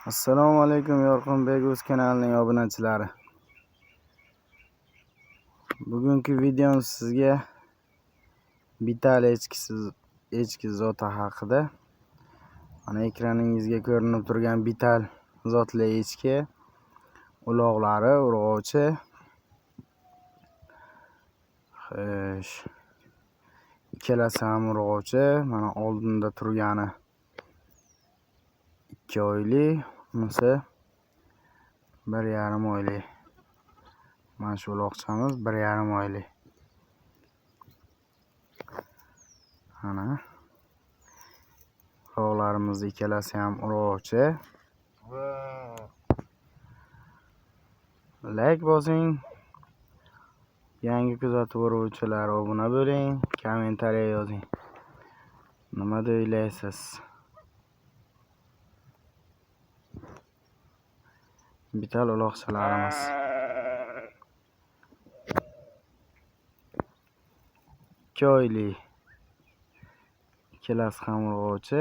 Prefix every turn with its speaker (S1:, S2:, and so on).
S1: Assalomu alaykum, Yorqinbek o'z kanalining obunachilari. Bugungi videom sizga Bital echki zoti haqida. Mana ekraningizga ko'rinib turgan Bital zotli echki uloqlari, urg'ochi. Xo'sh. Ikkalasi ham urg'ochi. Mana oldinda turgani 2 oylik, bunisi 1,5 oylik. Mana shu uloqchamiz 1,5 oylik. Mana uloqlarimiz ikkalasi ham urg'ochi. Like bosing. Yangi kuzatib boruvchilar obuna bo'ling, kommentariya yozing. Nima o'ylaysiz? Bital uloqchalarimiz. 2 oylik. Ikkalasi ham urg'ochi.